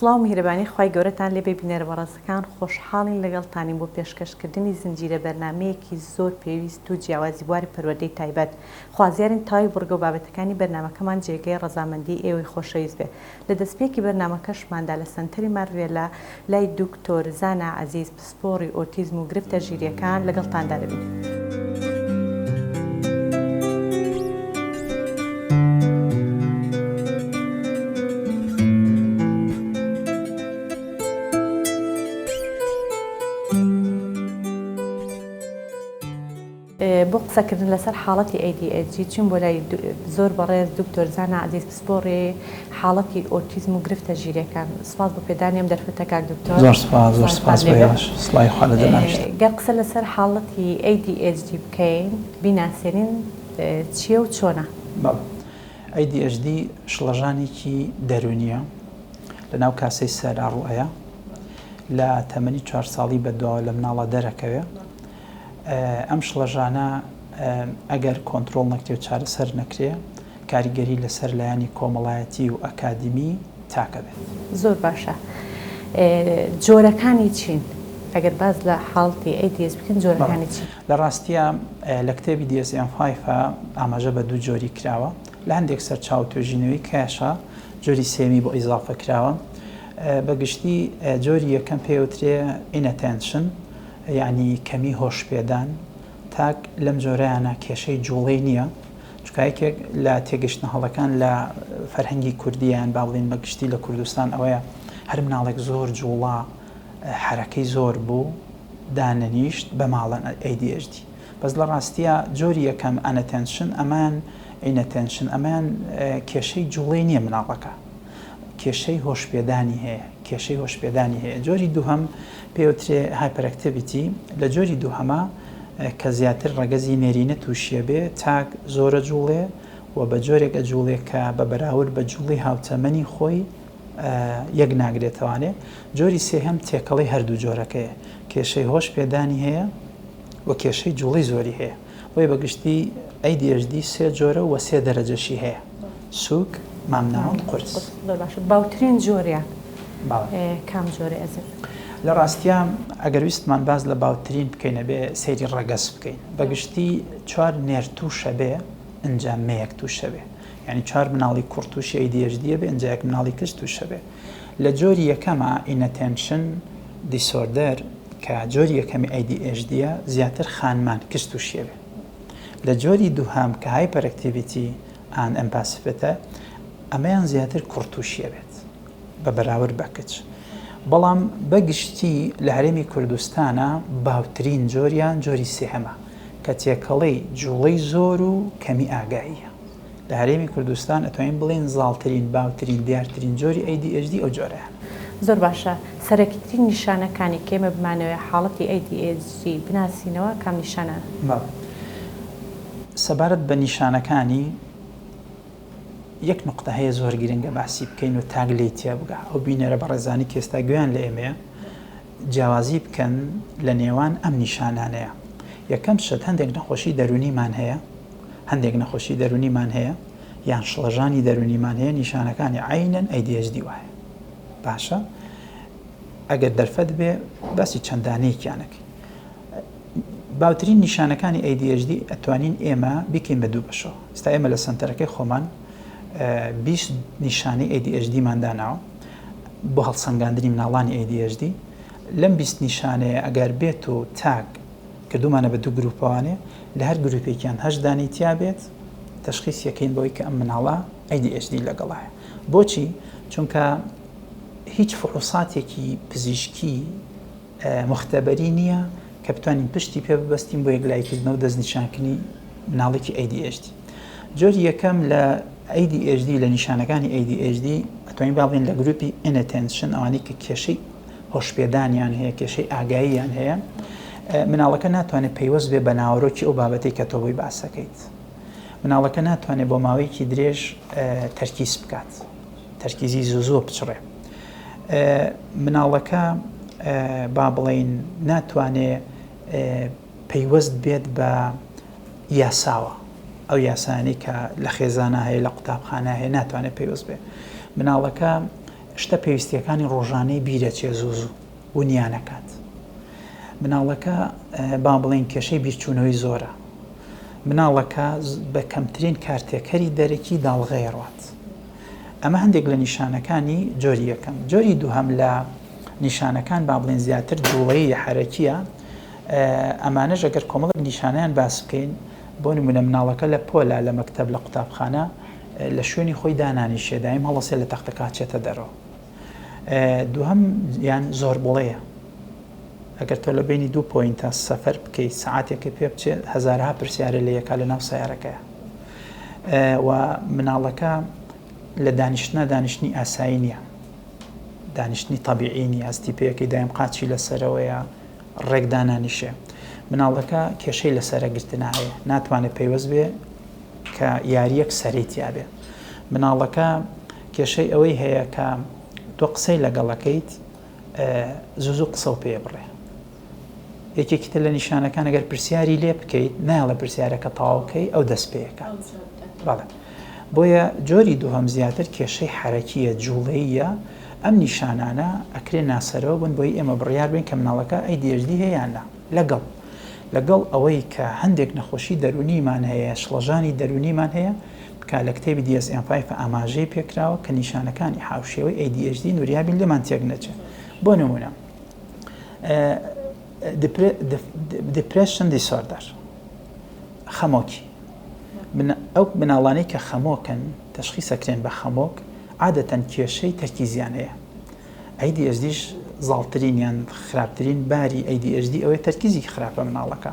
سڵاو میهرەبانی خوای گەورەتان لێبێ بینەرە بەڕێزەکان خۆشحاڵین لەگەڵتانین بۆ پێشکەشکردنی زنجیرە بەرنامەیەکی زۆر پێویست و جیاوازی بواری پەروەردەی تایبەت خوازیارین تەواوی بڕگە و بابەتەکانی بەرنامەکەمان جێگەی ڕەزامەندی ئێوەی خۆشەویست بێ لە دەستپێکی بەرنامەکەشماندا لە سەنتەری مارڤێلا لای دوکتۆر زانا عەزیز پسپۆڕی ئۆتیزم و گرفتە ژیریەکان لەگەڵتاندا دەبین. بۆ قسەکردن لەسەر حاڵەتی ADHD چوین بۆ لای زۆر بەڕێز دکتۆر زانا عەزیز پسپۆڕی حاڵەتی ئۆتیزم و گرفتە ژیریەکان سوپاس بۆ پێدانی ئەم دەرفەتە کاک دکتۆر زۆر سوپاس زۆر سوپاس بۆ ئێوەش سڵاوی خوا لە جەنابیشتان. گەر قسە لەسەر حاڵەتی ADHD بکەین بیناسێنین چیە و چۆنە؟ بەڵێ ADHD شڵەژانێکی دەروونیە لەناو کاسەی سەرا ڕوئەیا لە تەمەنی چوار ساڵی بەدواوە لە مناڵا دەرەکەوێ ئەم شڵەژانە ئەگەر کۆنترۆڵ نەکرێ و چارەسەر نەکرێ کاریگەری لەسەر لایەنی کۆمەڵایەتی و ئەکادیمی تاکە بێت. زۆر باشە جۆرەکانی چین؟ ئەگەر باس لە حاڵەتی ADHD بکەین جۆرەکانی چین؟ لە ڕاستیا لە کتێبی DSM-5 ئاماژە بە دوو جۆری کراوە، لە هەندێک سەرچاوە توێژینەوەی کەشە جۆری سێیەمی بۆ ئیزافە کراوە. بە گشتی جۆری یەکەم پێوترێ inattention یەعنی کەمی هۆشپێدان، تاک لەم جۆرەیانە کێشەی جوڵەی نییە، چونکە یەکێک لە تێگەشتنە هەڵەکان لە فەرهەنگی کوردی یان با بڵێین بە گشتی لە کوردستان ئەوەیە هەر مناڵێک زۆر جوڵا حەرەکەی زۆر بوو دانەنیشت بە ماڵەن ADHD بەس لە ڕاستیا جۆری یەکەم inattention ئەمان inattention ئەمان کێشەی جوڵەی نییە مناڵەکە کێشەی هۆشپێدانی هەیە کێشەی هۆشپێدانی هەیە جۆری دووهەم پێوترێ hyperactivity لە جۆری دووهەما کە زیاتر ڕەگەزی نێرینە تووشیە بێ تاک زۆرە جوڵێ و بە جۆرێک ئەجوڵێ کە بە بەراورد بە جوڵی هاوتەمەنی خۆی یەک ناگرێتەوانێ جۆری سێهەم تێکەڵی هەردوو جۆرەکەیە کێشەی هۆش پێدانی هەیە و کێشەی جوڵەی زۆری هەیە بۆیە بە گشتی ADHD سێ جۆرە و سێ دەرەجەشی هەیە، سووک، مامناوەند، قورس. زۆر باشە باوترین جۆریان کام جۆرە ئەزیز؟ لە ڕاستیا ئەگەر ویستمان باس لە باوترین بکەین ئەبێ سەیری ڕەگەز بکەین. بە گشتی چوار نێر تووشە بێ ئنجا مێیەک تووشە بێ. یانی چوار مناڵی کوڕ تووشی ADHD ئەبێ ئنجا یەک مناڵی کچ تووشە بێ. لە جۆری یەکەما Inattention Disorder کە جۆری یەکەمی ADHD یە زیاتر خانمان کچ تووشی ئەبێ. لە جۆری دووهەم کە Hyperactivity and Impulsivity ئەمەیان زیاتر کوڕ تووشی ئەبێت بە بەراورد بە کچ. بەڵام بە گشتی لە هەرێمی کوردستانا باوترین جۆریان جۆری سێهەمە کە تێکەڵەی جوڵەی زۆر و کەمی ئاگاییە. لە هەرێمی کوردستان ئەتوانین بڵێین زاڵترین، باوترین، دیارترین جۆری ADHD ئەو جۆرەیە. زۆر باشە سەرەکیترین نیشانەکانی کە ئێمە بمانەوێ حاڵەتی ADHD بناسینەوە کام نیشانانە؟ بەڵێ. سەبارەت بە نیشانەکانی یەک نوقتە هەیە زۆر گرنگە باسی بکەین و تاک لێی تێبگا ئەو بینەرە بەڕێزانی کە ئێستا گوێیان لە ئێمەیە جیاوازی بکەن لە نێوان ئەم نیشانانەیە یەکەم شت هەندێک نەخۆشی دەروونیمان هەیە هەندێک نەخۆشی دەروونیمان هەیە یان شڵەژانی دەروونیمان هەیە نیشانەکانی عەینەن ADHD وایە باشە ئەگەر دەرفەت بێ باسی چەند دانەیەکیان ئەکەین باوترین نیشانەکانی ADHD ئەتوانین ئێمە بیکەین بە دوو بەشەوە ئستا ئێمە لە سنتەرەکەی خۆمان 20 نیشانەی ADHD مان داناوە بۆ هەڵسەنگاندنی مناڵانی ADHD لەم 20 نیشانەیە ئەگەر بێت و تاک کردومانە بە دوو گروپەوانێ لە هەر گروپێکیان هەشت دانەی تیا بێت تەشخیس یەکەین بەوەی کە ئەم مناڵە ADHD لەگەڵایە بۆچی چونکە هیچ فحوساتێکی پزیشکی مختبەری نییە کە بتوانین پشتی پێ ببەستین بۆ یەکلاییکردنەوە دەستنیشانکردنی مناڵێکی ADHD جۆری یەکەم لە ADHD لە نیشانەکانی ADHD ئەتوانین با بڵێین لە گروپی inattention ئەوانەی کە کێشەی هۆشپێدانیان هەیە، کێشەی ئاگاییان هەیە، مناڵەکە ناتوانێت پەیوەست بێ بە ناوەرۆکی ئەو بابەتەی کە تۆ بۆی باسەکەیت. مناڵەکە ناتوانێت بۆ ماوەیەکی درێژ تەرکیز بکات، تەرکیزی زوو زوو بچڕێ. مناڵەکە با بڵێین ناتوانێ پەیوەست بێت بە یاساوە، ئەو یاسانەی کە لە خێزانە هەیە، لە قوتابخانە هەیە، ناتوانێت پەیوەست بێت. مناڵەکە. شتە پێویستیەکانی ڕۆژانەی بیرەچێ زوو زوو ونیانەکات. مناڵەکە با بڵێین کێشەی بیرچوونەوەی زۆرە. مناڵەکە بە کەمترین کارتێکەری دەرەکی داڵغەی ڕوات. ئەمە هەندێک لە نیشانەکانی جۆری یەکەم. جۆری دووهەم لە نیشانەکان با بڵێین زیاتر جوڵەیی حەرەکیە. ئەمانەش ئەگەر کۆمەڵێک نیشانەیان باس بکەین بۆ نمونە مناڵەکە لە پۆلا لە مەکتەب لە قوتابخانە لە شوێنی خۆی دانانیشێ دایم هەڵەسێ لە تەختەکە چێتە دەرەوە. دووهەم یان زۆر بڵێیە ئەگەر تۆ لە بینی دوو point ە سەفەر بکەیت سەعاتێکە پێ بچێت هەزارها پرسیارە لە یەکا لە ناو سیارەکەیە و مناڵەکە لە دانیشتنا دانیشتنی ئاسایی نییە دانیشتنی طبیعی نیە هەستی پێەکەی دایم قاچی لەسەرەوەیە ڕێک دانانیشێ مناڵەکە کێشەی لەسەرە گرتنا هەیە ناتوانێت پەیوەست بێ کە یاریەک سەرەی تیابێ مناڵەکە کێشەی ئەوەی هەیە کە تۆ قسەی لەگەڵەکەیت زوو زوو قسەو پێ بڕێ یەکێکی تر لە نیشانەکان ئەگەر پرسیاری لێ بکەیت نایڵە پرسیارەکە تەواوکەی ئەو دەست پێەکات بەڵێ بۆیە جۆری دووهەم زیاتر کێشەی حەرەکیە جوڵەیە ئەم نیشانانە ئەکرێ ناسەرەوە بن بۆی ئێمە بڕیار بین کە مناڵەکە ADHD هەیە یان نا لەگەڵ لەگەڵ ئەوەی کە هەندێک نەخۆشی دەروونیمان هەیە شڵەژانی دەروونیمان هەیە کە لە کتێبی DSM-5 ئاماژەی پێکراوە کە نیشانەکانی هاوشێوەی ADHD وریابین لێمان تێک نەچێت بۆ نمونە depression disorder خەمۆکی ئەو مناڵانەی کە خەمۆکن تەشخیسەکرێن بە خەمۆک عادەتەن کێشەی تەرکیزیان هەیە ADHD ش زاڵترین یان خراپترین باری ADHD ئەوەیە تەرکیزی خراپە مناڵەکە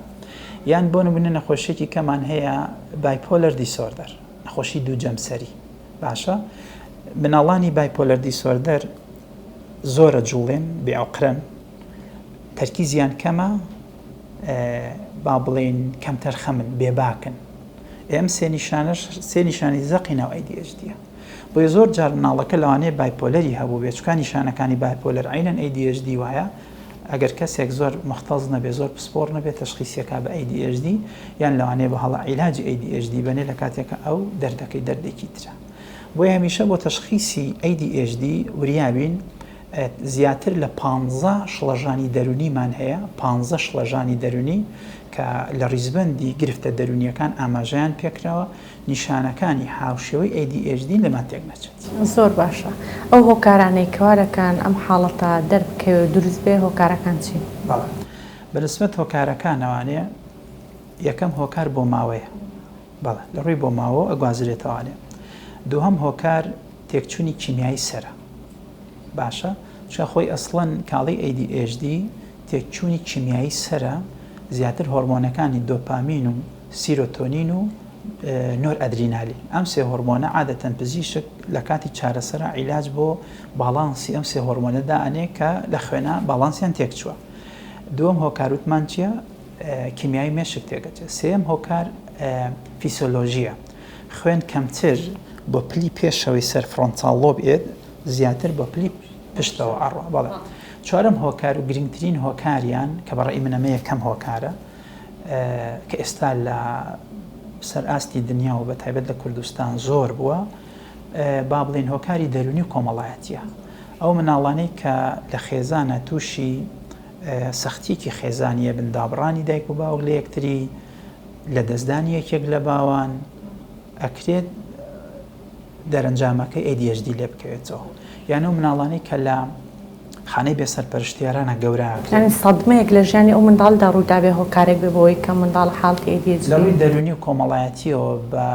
یان بۆ نمونە نەخۆشیێکی کەمان هەیە bipolar disorder نەخۆشی دوو جەمسەری باشە مناڵانی bipolar disorder زۆرە جوڵێن بێئۆقرەن تەرکیزیان کەمە با بڵێین کەمتەرخەمن بێباکن ئەم سێ نیشانەش سێ نیشانی زەقی ناو ADHD یە بۆیە زۆر جار مناڵەکە لەوانەیە bipolar ی هەبوو بێت چونکە نیشانەکانی bipolar عەینەن ADHD وایە ئەگەر کەسێک زۆر مختەز نەبێ زۆر پسپۆڕ نەبێت تەشخیسیەکە بە ADHD یان لەوانەیە بە هەڵە عیلاجی ADHD بەنێ لە کاتێکە ئەو دەردەکەی دەردێکی ترە بۆیە هەمیشە بۆ تەشخیسی ADHD وریابین زیاتر لە پانزە شڵەژانی دەروونیمان هەیە، پانزە شڵەژانی دەروونی کە لە ڕیزبەندی گرفتە دەروونییەکان ئاماژەیان پێکراوە، نیشانەکانی هاوشێوەی ADHD لەمان تێک نەچێت. زۆر باشە ئەو هۆکارانەی کەوا دەکەن ئەم حاڵەتە دەربکەوێ و دروست بێ هۆکارەکان چین؟ بەڵێ بە نسبەت هۆکارەکانەوانێ یەکەم هۆکار بۆماوەیە بەڵێ لە ڕووی بۆماوەوە ئەگوازرێتەوانێ دووهەم هۆکار تێکچوونی کیمیایی سەرە باشە چونکە خۆی ئەسڵەن کاڵی ADHD تێکچوونی کیمیایی سەرە زیاتر هۆرمۆنەکانی دۆپامین و سیرۆتۆنین و نۆر ئەدرینالین ئەم سێ هۆرمۆنە عادەتەن پزیشک لە کاتی چارەسەرە عیلاج بۆ باڵانسی ئەم سێ هۆرمۆنە دائەنێ کە لە خوێنا باڵانسیان تێکچووە دووەم هۆکار وتمان چییە کیمیایی مێشک تێکەچێت سێیەم هۆکار فیسۆلۆژیە خوێن کەمتر بۆ پلی پێشەوەی سەر frontal lobe ئێت زیاتر بۆ پلی پشتەوە ئەڕوا بەڵێ چوارەم هۆکار و گرنگترین هۆکاریان کە بەڕێی من ئەمە یەکەم هۆکارە کە ئێستا لە سەر ئاستی دنیا و بە تایبەت لە کوردستان زۆر بووە با بڵێن هۆکاری دەرونی و کۆمەڵایەتیە ئەو مناڵانەی کە لە خێزانە تووشی سەختیەکی خێزانیە بن دابڕانی دایک و باوک لە یەکتری لەدەستدانی یەکێک لە باوان ئەکرێت دەرەنجامەکەی ADHD لێ بکەوێتەوە یان ئەو مناڵانەی کە لە خانەی بێ سەرپەرشتیارانە گەورە ئەکرێن. یانی سەدمەیەک لە ژیانی ئەو منداڵدا ڕوودابێ هۆکارێک بێ بۆ ئەوەی کە منداڵ حاڵەتی ADHD. لە ڕووی دەروونی و کۆمەڵایەتیەوە بە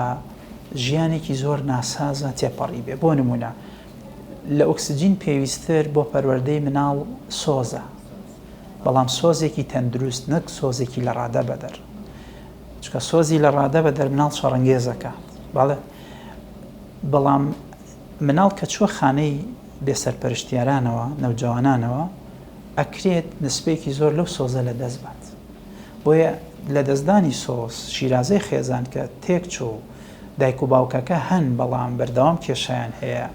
ژیانێکی زۆر ناسازە تێپەڕی بێ بۆ نموونە لە ئۆکسجین پێویستتر بۆ پەروەردەی مناڵ سۆزە بەڵام سۆزێکی تەندروست نەک سۆزێکی لە ڕادە بەدەر چونکە سۆزی لە ڕادە بەدەر مناڵ شەڕەنگێزەکە بەڵێ بەڵام مناڵ کە چووە خانەی بێسەرپەرشتیارانەوە نەوجەوانانەوە ئەکرێت نسبەیەکی زۆر لەو سۆزە لە دەست بات بۆیە لە دەستدانی سۆز شیرازەی خێزان کە تێک چوو دایک و باوکەکە هەن بەڵام بەردەوام کێشیان هەیە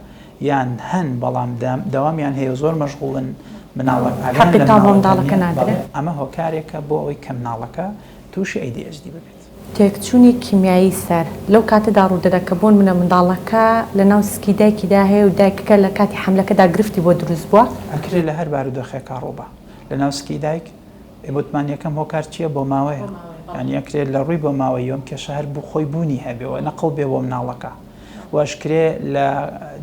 یان هەن بەڵام دەوامیان هەیە و زۆر مەشغوڵن مناڵە ئاگایان لە مناڵەکە نییە ئەمە هۆکارێکە بۆ ئەوەی کە مناڵەکە تووشی ADHD ببێت. تێکچوونی کیمیایی سەر لەو کاتەدا ڕوودەدا کە بۆنمونە منداڵەکە لەناو سکی دایکیدا هەیە و دایکەکە لە کاتی حەملەکەدا گرفتی بۆ دروست بووە. ئەکرێ لە هەر بارودۆخێکا ڕووبا لەناو سکی دایک، ئێ وتمان یەکەم هۆکار چییە بۆماوەیە یانی ئەکرێ لە ڕووی بۆماوەیی ئەم کێشە هەر بوو خۆی بوونی هەبێ و نەقڵ بێ بۆ مناڵەکە و ئەشکرێ لە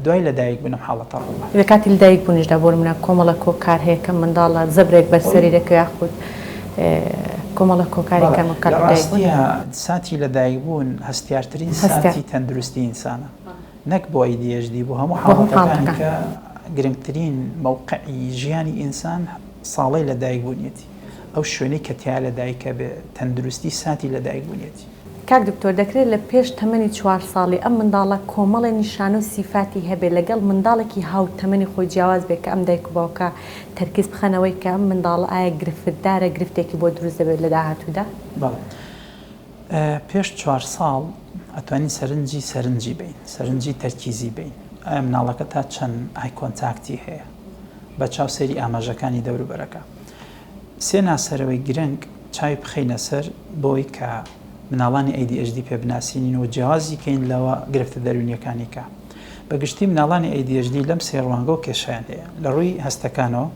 دوای لە دایک بوون ئەم حاڵەتە ڕووبا. لە کاتی لە دایک بوونیشدا بۆ نموونە کۆمەڵێک هۆکار هەیە کە منداڵە زەبرێک بەر سەری دەکەوێ یاخود کۆمەڵێک هۆکاری بەڵێ کەم لە کات لە دایک بوون. ڕاستیا ساتی لە دایک بوون هەستیارترین هەستیار. ساتی تەندروستی ئینسانە نەک بۆ ADHD بۆ هەموو بۆ هەموو حاڵەتەکانی حاڵەتەکان. کە گرنگترین مەوقعی ژیانی ئینسان ساڵەی لە دایک بوونیەتی ئەو شوێنەی کە تیا لە دایکە بێ تەندروستی ساتی لە دایک بوونیەتی. کاک دکتۆر دەکرێت لە پێش تەمەنی چوار ساڵی ئەم منداڵە کۆمەڵێ نیشانە و سیفاتی هەبێت لەگەڵ منداڵێکی هاو تەمەنی خۆی جیاواز بێت کە ئەم دایک و باوکە تەرکیز بخەنەوەی کە ئەم منداڵە ئایا گرفتدارە گرفتێکی بۆ دروست دەبێت لە داهاتوودا؟ بەڵێ پێش چوار ساڵ ئەتوانین سەرنجی سەرنجی بەین سەرنجی تەرکیزی بەین ئایا مناڵەکە تا چەند eye contact ی هەیە بە چاو سەیری ئاماژەکانی دەوروبەرەکە. سێ ناسەرەوەی گرنگ چاوی بخەینە سەر بۆی کە مناڵانی ADHD پێ بناسینین و جیاوازی کەین لەوە گرفتە دەروونیەکانی کە بە گشتی مناڵانی ADHD لەم سێ ڕوانگەوە کێشەیان هەیە لە ڕووی هەستەکانەوە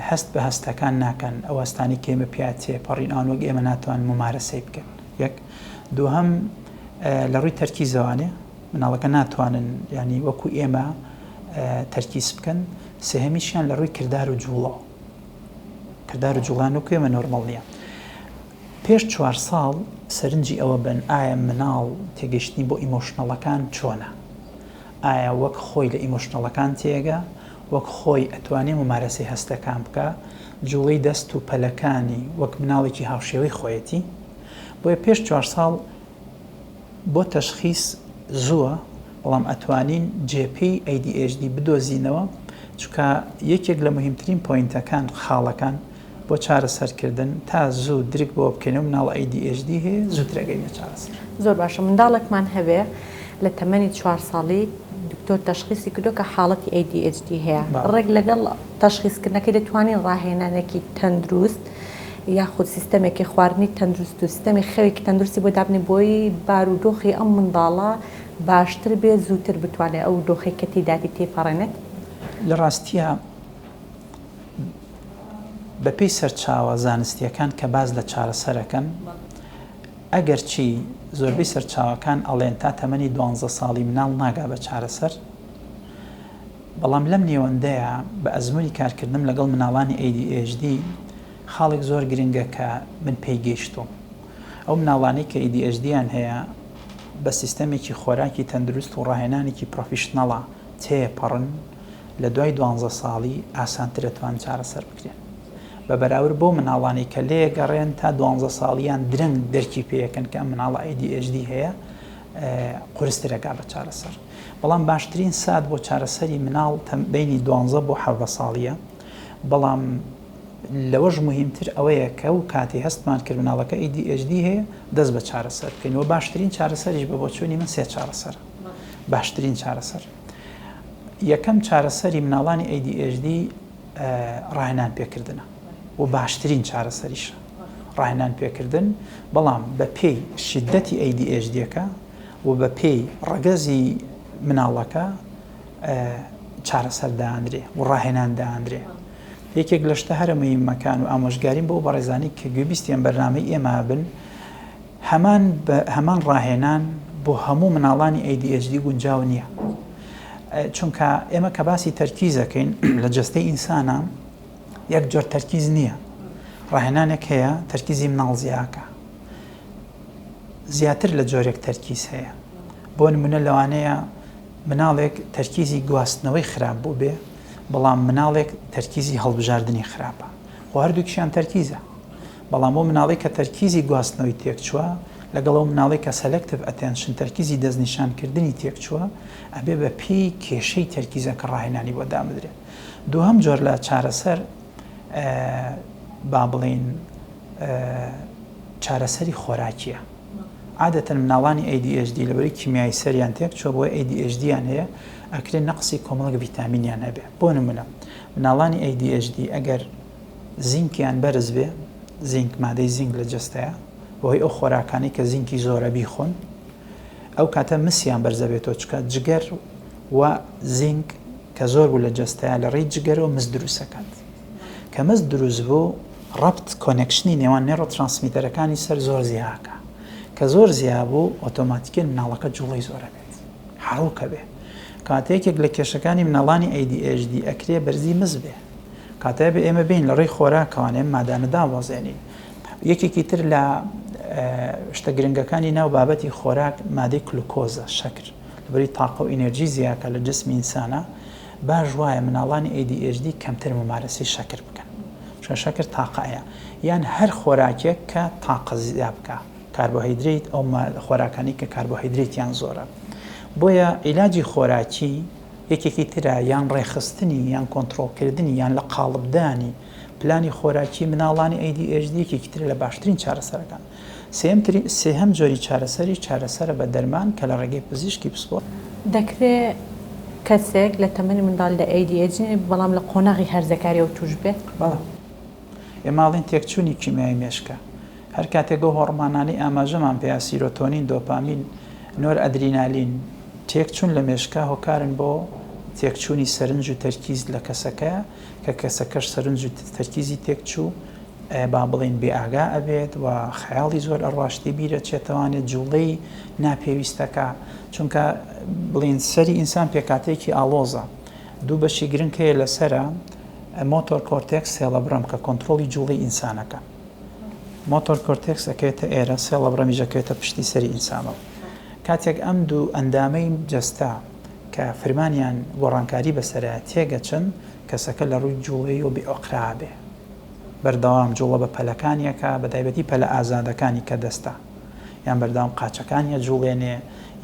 هەست بە هەستەکان ناکەن ئەو هەستانی کە ئێمە پیا تێپەڕین ئەوان وەک ئێمە ناتوان ممارەسەی بکەن یەک دووهەم لە ڕووی تەرکیزەوانێ مناڵەکە ناتوانن یانی وەکو ئێمە تەرکیز بکەن سێهەمیشیان لە ڕووی کردار و جوڵەوە کردار و جوڵیان وەکو ئێمە نۆرمەڵ نییە پێش چوار ساڵ سەرنجی ئەوە بن ئایا مناڵ تێگەیشتنی بۆ emotional ەکان چۆنە ئایا وەک خۆی لە emotional ەکان تێگا وەک خۆی ئەتوانێ ممارەسەی هەستەکان بکە جوڵەی دەست و پەلەکانی وەک مناڵێکی هاوشێوەی خۆیەتی بۆیە پێش چوار ساڵ بۆ تەشخیس زووە بەڵام ئەتوانین جێپێی ADHD بدۆزینەوە چونکە یەکێک لە موهیمترین point ەکان خاڵەکان بۆ چارەسەرکردن تا زوو درک بەوە بکەین و مناڵ ADHD هەیە زووتر ئەگەینە چارەسەر. زۆر باشە منداڵێکمان هەبێ لە تەمەنی چوار ساڵی دکتۆر تەشخیسی کردووە کە حاڵەتی ADHD هەیە ڕێک لەگەڵ تەشخیسکردنەکەی دەتوانین ڕاهێنانێکی تەندروست یاخود سیستەمێکی خواردنی تەندروست و سیستەمی خەوێکی تەندروستی بۆ دابنێ بۆی بارودۆخی ئەم منداڵە باشتر بێت زووتر بتوانێت ئەو دۆخەی کە تێیداتی تێپەڕێنێت؟ لە ڕاستیا بەپێی سەرچاوە زانستییەکان کە باس لە چارەسەرەکەن ئەگەرچی زۆربەی سەرچاوەکان ئەڵێن تا تەمەنی دوانزە ساڵی مناڵ ناگا بە چارەسەر بەڵام لەم نێوەندەیا بە ئەزموونی کارکردنم لەگەڵ مناڵانی ADHD خاڵێک زۆر گرنگە کە من پێی گەیشتووم ئەو مناڵانەی کە ADHD یان هەیە بە سیستەمێکی خۆراکی تەندروست و ڕاهێنانێکی professional ا تێپەڕن لە دوای دوانزە ساڵی ئاسانتر ئەتوان چارەسەر بکرێن بە بەراورد بەو مناڵانەی کە لێگەڕێن تا دوانزە ساڵیان درەنگ دەرکی پێیەکەن کە ئەم مناڵە ADHD هەیە قورستر ئەگا بە چارەسەر. بەڵام باشترین سات بۆ چارەسەری مناڵ بەینی دوانزە بۆ 17 ساڵیە بەڵام لەوەش مهمتر ئەوەیە کە و کاتی هەستمان کرد مناڵەکە ADHD هەیە دەست بە چارەسەر بکەین و باشترین چارەسەریش بە بۆچوونی من سێ چارەسەر باشترین چارەسەر یەکەم چارەسەری مناڵانی ADHD ڕاهێنان پێکردنە و باشترین چارەسەریشە ڕاهێنان پێکردن بەڵام بە پێی شیدەتی ADHD ەکە و بە پێی ڕەگەزی مناڵەکە چارەسەر دانرێ و ڕاهێنان دانرێ. یەکێک لە شتە هەرە مهمەکان و ئامۆژگاریم بۆ بەڕێزانی کە گوێبیستی ئەم بەرنامەی ئێمە بن هەمان هەمان ڕاهێنان بۆ هەموو مناڵانی ADHD گونجاو نییە. چونکە ئێمە کە باسی تەرکیزەکەین لە جەستەی ئینسانە یەک جۆر تەرکیز نییە. ڕاهێنانێک هەیە تەرکیزی مناڵ زیاکە. زیاتر لە جۆرێک تەرکیز هەیە. بۆ نمونە لەوانەیە مناڵێک تەرکیزی گواستنەوەی خراپ بووبێ، بەڵام مناڵێک تەرکیزی هەڵبژاردنی خراپە. خۆ هەردووکیشیان تەرکیزە. بەڵام ئەو مناڵەی کە تەرکیزی گواستنەوەی تێکچووە، لەگەڵ ئەو مناڵەی کە selective attention، تەرکیزی دەستنیشانکردنی تێکچووە، ئەبێ بە پێی کێشەی تەرکیزەکە ڕاهێنانی بۆ دابدرێ. دووهەم جۆر لە چارەسەر با بڵێین چارەسەری خۆراکیە عادەتەن مناڵانی ADHD لەبەرەی کیمیایی سەریان تێک چوە بۆیە ADHD یان هەیە ئەکرێ نەقسی کۆمەڵێک ڤیتامینیان هەبێ بۆ نمونە مناڵانی ADHD ئەگەر زینکیان بەرز بێ زینک مادەی زینک لە جەستەیە بەهۆی ئەو خۆراکانەی کە زینکی زۆرە بیخۆن ئەو کاتە مسیان بەرزەبێتەوە چکە جگەر و زینک کە زۆر بوو لە جەستەیا لە ڕێی جگەرەوە مس دروستەکات کە مس دروست بوو ڕەبت connection ی نێوان neurotransmitter ەکانی سەر زۆر زیاکە کە زۆر زیا بوو ئۆتۆماتیکێن مناڵەکە جوڵەی زۆرە بێت حەڕوکە بێ کاتە یەکێک لە کێشەکانی مناڵانی ADHD ئەکرێ بەرزی مس بێ کاتە بێ ئێمە بین لە ڕێی خۆراکەوانێ مادانە دابەزێنین یەکێکی تر لە شتە گرنگەکانی ناو بابەتی خۆراک مادەی کلوکۆزە، شەکر، لەبەری تاقە و ئینێرجی زیاکە لە جسمی ئینسانا، باش وایە مناڵانی ADHD کەمتر مومارەسەی شەکر بکەن چونکە شەکر تاقە ئەیا یان هەر خۆراکێک کە تاقە زیا بکا کاربۆهیدرەیت ئەو خۆراکانەی کە کاربۆهیدرەیتیان زۆرە بۆیە عیلاجی خۆراکی یەکێکی ترە یان ڕێکخستنی یان کۆنتڕۆڵکردنی یان لە قاڵبدانی پلانی خۆراکی مناڵانی ADHD یەکێکی ترە لە باشترین چارەسەرەکان. سێیەمترین سێهەم جۆری چارەسەریش چارەسەرە بە دەرمان کە لە ڕێگەی پزیشکی پسپۆڕ. دەکرێ کەسێک لە تەمەنی منداڵیدا ADHD نەبێت بەڵام لە قۆناغی هەرزەکاریەوە تووش بێت؟ بەڵێ. ئێمە ئەڵێین تێکچوونی کیمیایی مێشکە. هەر کاتێک ئەو هۆڕمانانەی ئاماژەمان پێیا سیرۆتۆنین، دۆپامین، نۆرئەدرینالین، تێکچوون لە مێشکا هۆکارن بۆ تێکچوونی سەرنج و تەرکیز لە کەسەکەیا کە کەسەکەش سەرنج و تەرکیزی تێکچوو با بڵێین بێ ئاگا ئەبێت و خەیاڵی زۆر ئەڕوا شتی بیر ئەچێتەوانێ جوڵەی ناپێویستەکە چونکە بڵێن سەری ئینسان پێکاتەیەکی ئاڵۆزە دوو بەشی گرنگ هەیە لەسرە motor cortex cerebellum کە کۆنترۆڵی جوڵەی ئینسانەکە motor cortex ئەکەوێتە ئێرە cerebellum یش ئەکەوێتە پشتی سەری ئینسانەوە کاتێک ئەم دوو ئەندامەی جەستە کە فرمانیان گۆڕانکاری بەسەرا تێگەچن کەسەکە لە ڕووی جوڵەیەوە بێ ئۆقرە بێ بەردەوام جوڵە بە پەلەکانی ئەکا بە تایبەتی پەلە ئازادەکانی کە دەستە یان بەردەوام قاچەکانی ئەجوڵێنێ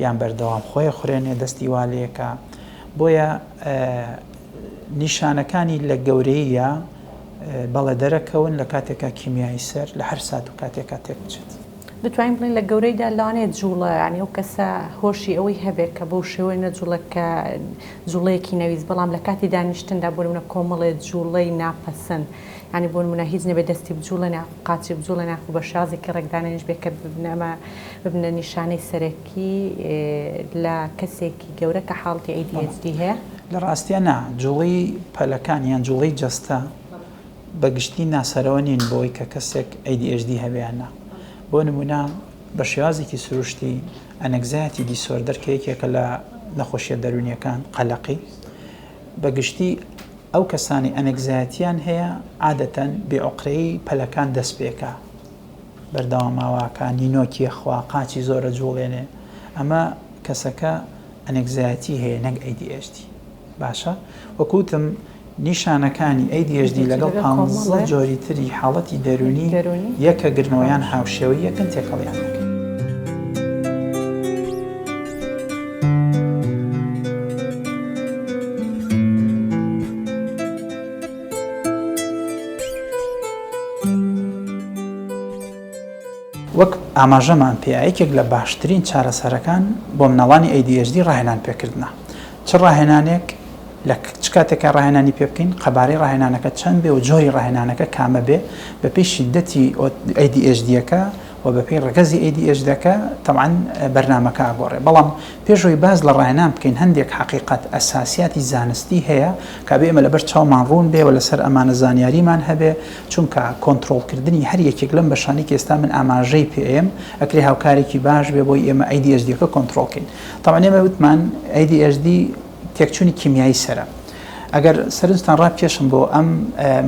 یان بەردەوام خۆی ئەخورێنێ دەستی وا لێکا بۆیە نیشانەکانی لە گەورەیە بەڵێ دەرەکەون لە کاتێکا کیمیایی سەر لە هەر سات و کاتێکا تێک بچێت. دەتوانین بڵێین لە گەورەیدا لەوانەیە جوڵە یانی ئەو کەسە هۆشی ئەوەی هەبێت کە بەو شێوەیە نەجوڵێت کە جوڵەیەکی نەویست بەڵام لە کاتی دانیشتندا بۆ نمونە کۆمەڵێ جوڵەی ناپەسەند یانی بۆ نمونە هیچ نەبێت دەستی بجوڵێنێ یاخو قاچی بجوڵێنێ یاخو بە شێوازێکی ڕێک دانەنیشت بێت کە ببنە ئەمە ببنە نیشانەی سەرەکی لە کەسێکی گەورە کە حاڵەتی ADHD هەیە. لە ڕاستیا نا، جوڵەی پەلەکان یان جوڵەی جەستە بە گشتی ناسەرەوە نین بۆی کە کەسێک ADHD هەبێ یان نا. بۆ نموونە بە شێوازێکی سروشتی anxiety disorder کە یەکێکە لە نەخۆشیە دەروونیەکان، قەلەقی، بە گشتی ئەو کەسانەی anxiety یان هەیە عادەتەن بێ ئۆقرەیی پەلەکان دەست پێکا بەردەوام ئاواکا نینۆکی ئەخوا قاچی زۆر ئەجوڵێنێ ئەمە کەسەکە anxiety هەیە نەک ADHD. باشە وەکو وتم نیشانەکانی ADHD لەگەڵ پانزە جۆری تری حاڵەتی دەروونی یەکەگرنەوە یان هاوشێوەی یەکن تێکەڵیان دەکەن. وەک ئاماژەمان پێیا یەکێک لە باشترین چارەسەرەکان بۆ مناڵانی ADHD ڕاهێنان پێکردنە. چ ڕاهێنانێک، لە چ کاتێکا ڕاهێنانی پێ بکەین، قەبارەی ڕاهێنانەکە چەند بێ و جۆری ڕاهێنانەکە کامە بێ، بەپێی شیددەتی ADHD یەکە و بەپێی ڕەگەزی ADHD ەکە تەبعەن بەرنامەکە ئەگۆڕێ. بەڵام پێش ئەوەی باس لە ڕاهێنان بکەین هەندێک حەقیقەت، ئەساسیاتی زانستی هەیە کە ئەبێ ئێمە لەبەر چاومان ڕوون بێ و لەسەر ئەمانە زانیاریمان هەبێ، چونکە کۆنترۆڵکردنی هەر یەکێک لەم بەشانەی کە ئێستا من ئاماژەی پێ ئەیەم ئەکرێ هاوکارێکی باش بێ بۆی ئێمە ADHD ەکە کۆنترۆڵ کەین. تەبعەن ئێمە وتمان ADHD تێکچوونی کیمیایی سەرە. ئەگەر سەرنجتان ڕابکێشم بۆ ئەم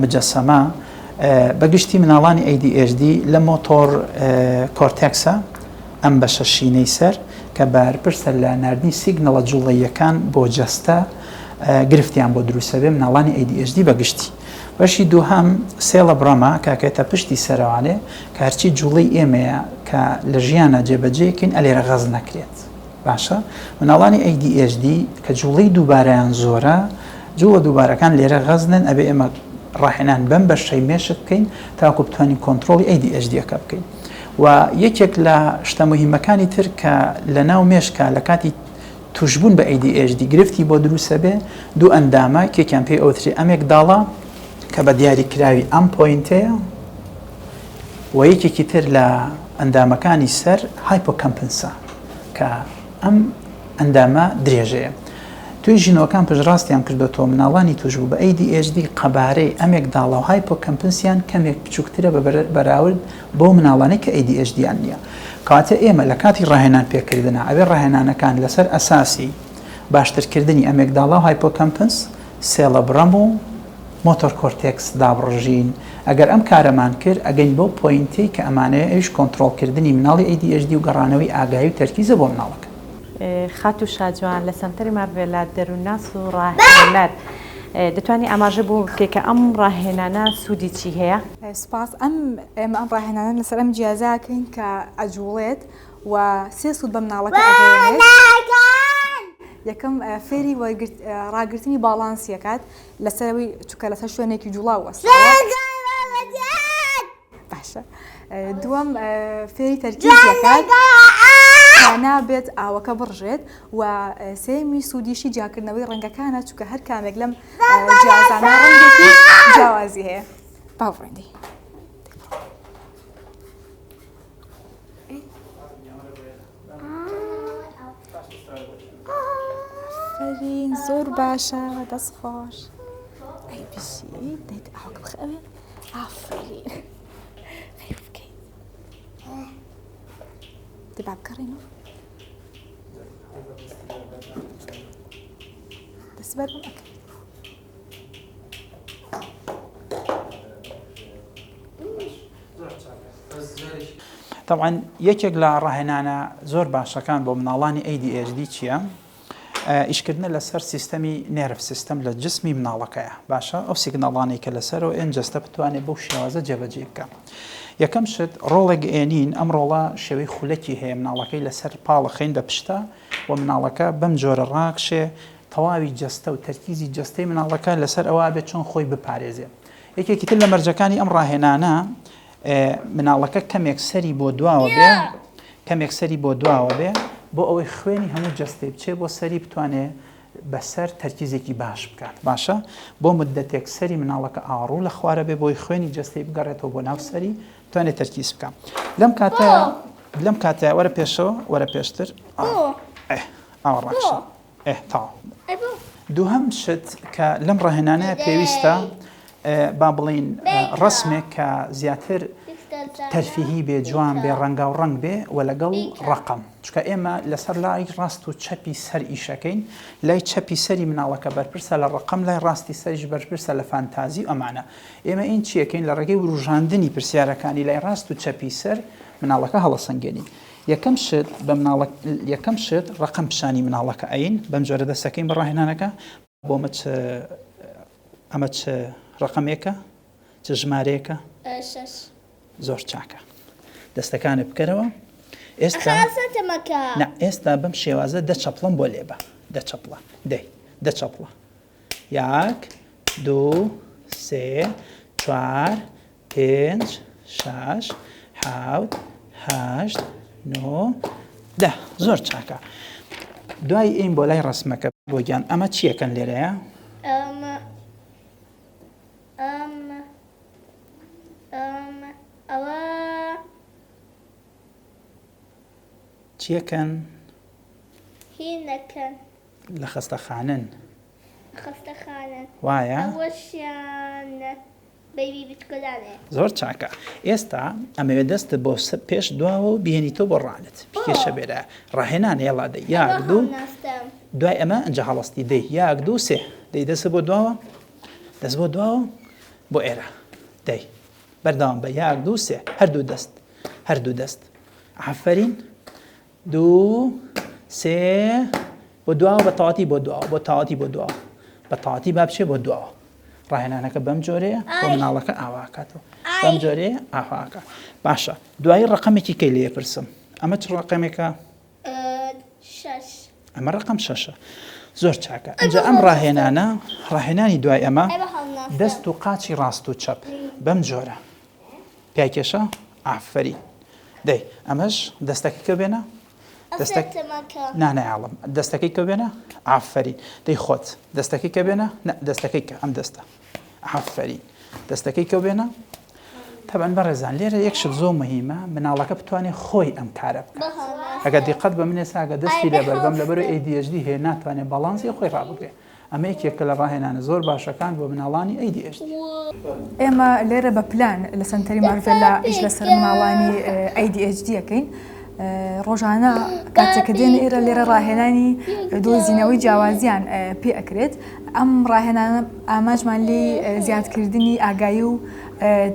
مجەسەمە بە گشتی مناڵانی ADHD لە motor cortex ە ئەم بەشە شینەی سەر کە بەرپرسە لە ناردنی signal ە جوڵەییەکان بۆ جەستە گرفتیان بۆ دروستە بێ مناڵانی ADHD بە گشتی. بەشی دووهەم cerebellum ە کە ئەکەوێتە پشتی سەرەوانێ کە هەرچی جوڵەی ئێمەیە کە لە ژیانا جێبەجێ کەین ئەلێرە غەز نەکرێت باشە مناڵانی ADHD کە جوڵەی دووبارەیان زۆرە جوڵە دووبارەکان لێرە غەزنن ئەبێ ئێمە ڕاهێنان بەم بەشەی مێشک بکەین تاکو بتوانین کۆنترۆڵی ADHD ەکە بکەین و یەکێک لە شتە مهمەکانی تر کە لە ناو مێشکە لە کاتی توشبوون بە ADHD گرفتی بۆ دروستەبێ دوو ئەندامە کێکیان پێی ئەوترێ amygdala کە بە دیاری کراوی ئەم point ەیە و یەکێکی تر لە ئەندامەکانی سەر hippocampus ە کە ئەم ئەندامە درێژەیە. توێژینەوەکان پشتڕاستیان کردۆتەوە مناڵانی تووشبوو بە ADHD قەبارەی amygdala و hippocampus یان کەمێک بچووکترە بە بەراورد بەو مناڵانەی کە ADHD یان نییە. کەواتە ئێمە لە کاتی ڕاهێنان پێکردنا ئەبێ ڕاهێنانەکان لەسەر ئەساسی باشترکردنی amygdala و hippocampus، cerebellum و motor cortex دابڕژین، ئەگەر ئەم کارەمان کرد ئەگەین بەو point ەی کە ئەمانەوێ ئەویش کۆنتڕۆڵکردنی مناڵی ADHD و گەڕانەوەی ئاگایی و تەرکیزە بۆ مناڵەکە. خاتوو شاجوان لە سەنتەری مارڤێلا دەروونناس و ڕاهێنەر، دەتوانی ئاماژە بەوە بکەی کە ئەم ڕاهێنانە سوودی چی هەیە؟ سوپاس، ئەم ئێمە ئەم ڕاهێنانە لەسەر ئەم جیازە ئەکەین کە ئەجوڵێت و سێ سوود بە مناڵەکە ئەگەیەنێت. یەکەم فێری ڕاگرتنی باڵانسی ئەکات لەسەرەوەی چونکە لەسەر شوێنێکی جوڵاو وەستاوە. باشە دووەم فێری تەرکیز دەکات کە نابێت ئاوەکە بڕژێت و سێمی سوودیشی جیاکردنەوەی ڕەنگەکانە چونکە هەر کامێک لەم جیازانە ڕەنگێکی جیاوازی هەیە با بڕێندی. ئافەرین زۆر باشە دەست خۆش ئەی بژی دەیت ئاوەکە بخە ئەوێ ئافەرین خەیر بکەیت دە با بگەڕێنەوە دەست بەرم ئەکەی تەبعەن یەکێک لە ڕاهێنانە زۆر باشەکان بۆ مناڵانی ADHD چییە؟ ئیشکردنە لەسەر سیستەمی nerve system لە جسمی مناڵەکەیە باشە ئەو signal انەی کە لەسەرەوە ئێن جەستە بتوانێت بەو شێوازە جێبەجێ بکە یەکەم شت ڕۆڵێک ئێنین ئەم ڕۆڵە شێوەی خولەکی هەیە مناڵەکەی لەسەر پاڵەخەین بە پشتە و مناڵەکە بەم جۆرە ڕاکشێ تەواوی جەستە و تەرکیزی جەستەی مناڵەکە لەسەر ئەوە بێت چۆن خۆی بپارێزێ یەکێکی تر لە مەرجەکانی ئەم ڕاهێنانە مناڵەکە کەمێک سەری بۆ دواوە بێ کەمێک سەری بۆ دواوە بێ بۆ ئەوەی خوێنی هەموو جەستەی بچێ بۆ سەری بتوانێ بەسەر تەرکیزێکی باش بکات باشە بۆ مدەتێک سەری مناڵەکە ئاڕوو لە خوارە بێ بۆی خوێنی جەستەی بگەڕێتەوە بۆ ناو سەری بتوانێت تەرکیز بکە لەم کاتە لەم کاتە وەرە پێشەوە وەرە پێشتر ئاوا ڕاکشە ئێ تەواو. دووهەم شت کە لەم ڕاهێنانە پێویستە با بڵین ڕسمێک کە زیاتر تەرفیهی بێ جوان بێ ڕەنگاو ڕەنگ بێ و لەگەڵ ڕقم چکە ئێمە لەسەر لای ڕاست و چەپی سەر ئیشەکەین لای چەپی سەری مناڵەکە بەرپرسە لە ڕقم لای ڕاستی سەریش بەرپرسە لە فانتازی و ئەمانە ئێمە ئین چیەکەین لە ڕێگەی وروژاندنی پرسیارەکانی لای ڕاست و چەپی سەر مناڵەکە هەڵەسەنگێنین یەکەم شت بە مناڵە یەکەم شت ڕەقەم پیشانی مناڵەکە ئەین بەم جۆرە دەستەکەین بە ڕاهێنانەکە بۆ ئەمە چ ئەمە چ ڕەقەمێکە چ ژمارەیەکە شەش زۆر چاکە دەستەکانت بکەرەوە ئێستا نا ئێستا بەم شێوازە دە چەپڵم بۆ لێبە دە چەپڵە دەی دە چەپڵە یاک دوو سێ چوار پێنج شەش حەوت هەشت نۆ دە زۆر چاکە دوای ئەین بۆ لای ڕسمەکە بۆ گیان ئەمە چیەکەن لێرەیە ئەمە ئەمە ئەمە ئەوە چیەکەن هینەکەن لە خەستەخانەن خەستەخانەن وایە ئەوەشیان بەیبی بچکۆلانەیە. زۆر چاکە ئێستا ئەمەوێ دەستت بۆ پێش دواوە و بهێنیتەوە بۆ ڕانت بکێشە بێرە ڕاهێنانە یەڵا دەی یاک دوو دوای ئەمە ئەنجا هەڵستی دەی یاک دوو سێ دەی دەست بۆ دواوە دەست بۆ دواوە بۆ ئێرە دەی بەردەوام بە یاک دوو سێ هەردوو دەست هەردوو دەست ئافرین دوو سێ بۆ دواوە بە تەواتی بۆ دواوە بۆ تەواتی بۆ دواوە بە تەواتی با بچێ بۆ دواوە ڕاهێنانەکە بەم جۆرەیە بۆ مناڵەکە ئاواکاتەوە بەم جۆرەیە ئاواکە باشە دوایی ڕقەمێکی کەی لێ پرسم ئەمە چ ڕقەمێکە ئەمە ڕقم شەشە زۆر چاکە ئەجا ئەم ڕاهێنانە ڕاهێنانی دوای ئەمە دەست و قاچی ڕاست و چەپ بەم جۆرە پیاکێشە ئافرین دەی ئەمەش دەستەکەی کە بێنە دەستەک نا نایاڵم دەستەکەی کە بێنە ئافرین دەی خۆت دەستەکەی کە بێنە نە دەستەکەی کە ئەم دەستە ئافرین دەستەکەی کە بێنە. تەبعەن بەڕێزان لێرە یەک شت زۆر مهیمە مناڵەکە بتوانێت خۆی ئەم کارە بکات ئەگەر دیقەت بە من ئێستا ئەگەر دەستی لەبەر بەم لەبەرو ADHD هەیە ناتوانێت باڵانسی خۆی ڕابگرێ ئەمە یەکێکە لە ڕاهێنانە زۆر باشەکان بۆ مناڵانی ADHD. ئێمە لێرە بە پلان لە سەنتەری مارڤێلا ئیش لەسەر مناڵانی ADHD ئەکەین ڕۆژانە کاتێک کە دێن ئێرە لێرە ڕاهێنانی دۆزینەوەی جیاوازیان پێ ئەکرێت ئەم ڕاهێنانە ئامانجمان لێی زیادکردنی ئاگایی و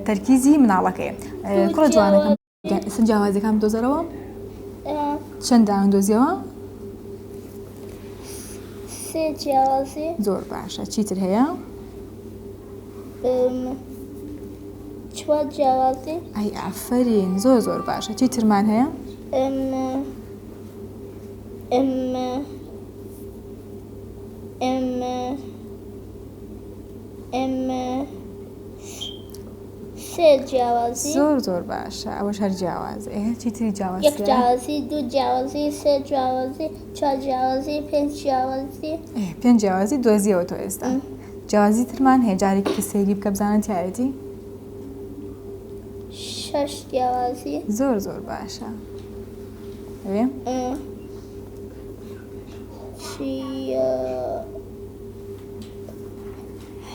تەرکیزی مناڵەکەیە کوڕە جوانەکەم ئێستا جیاوازیەکان بدۆزەرەوە چەند دانە دۆزیەوە سێ جیاوازی زۆر باشە چیتر هەیە چوار جیاوازی ئەی ئافرین زۆر زۆر باشە چی ترمان هەیە ئم ئم ئم ئم سێ جیاوازی. زۆر زۆر باشە ئەوەش هەر جیاوازە ئێ چی تری جیاواز یەک جیاوازی دوو جیاوازی سێ جیاوازی چوار جیاوازی پێنج جیاوازی. ئێ پێنج جیاوازی دۆزیەوە تۆ ئێستا جیاوازی ترمان هەیە جارێکی تر سەیری بکە بزانە تیایەتی. شەش جیاوازی. زۆر زۆر باشە ئێ. چییە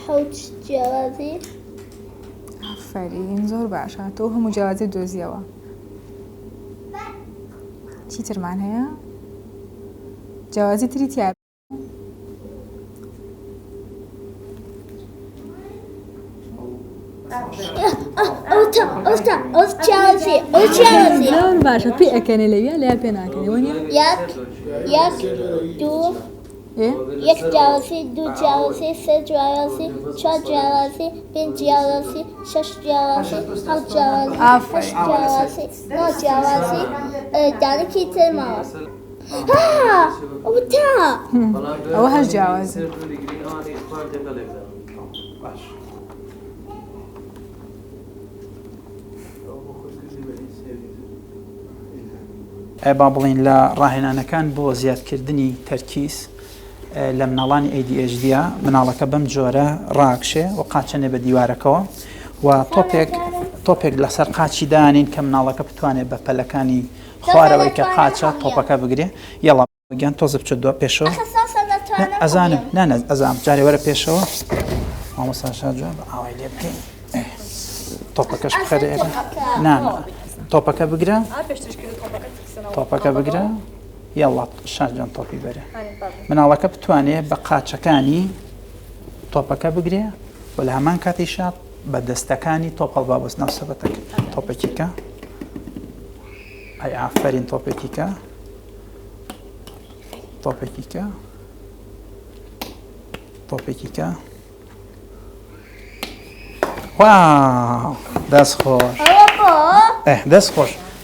حەوت جیاوازی. ئافەرین زۆر باشە تۆ هەموو جیاوازی دۆزیەوە چی ترمان هەیە جیاوازی تری تیا زۆر باشە پێ ئەکەنێ لەویا لەیا پێ ناکەنێ وەنیە یەک یەک دوو یەک جیاوازی دوو جیاوازی سێ جیاوازی چوار جیاوازی پێنج جیاوازی شەش جیاوازی حەوت جیاوازی هەشت جیاوازی نۆ جیاوازی دانەکی تر ماوە ئەوە هەشت جیاوازی. با بڵێین لە ڕاهێنانەکان بۆ زیادکردنی تەرکیز لە مناڵانی ADHD مناڵەکە بەم جۆرە ڕاکشێ و قاچەنێ بە دیوارەکەوە و تۆپێک تۆپێک لەسەر قاچی دانین کە مناڵەکە بتوانێت بە پەلەکانی خوارەوەی کە قاچە تۆپەکە بگرێ یەڵا گیان تۆزە بچە دو پێشەوە ئەزانم نا نا ئەزانم جارێ وەرە پێشەوە مامۆستا شاد جوان بە ئاوای لێ بکەین تۆپەکەش بخەرە ئێرە نا نا تۆپەکە بگرە تۆپەکە بگرە یاڵا شاد جان تۆپی بەرە مناڵەکە بتوانێ بە قاچەکانی تۆپەکە بگرێ و لە هەمان کاتیشا بە دەستەکانی تۆپ هەڵبا بۆ ناو سەبەتەکە تۆپێکی کە ئەی ئافەرین تۆپێکی کە تۆپێکی کە تۆپێکی کە واو دەست خۆش دەست خۆش.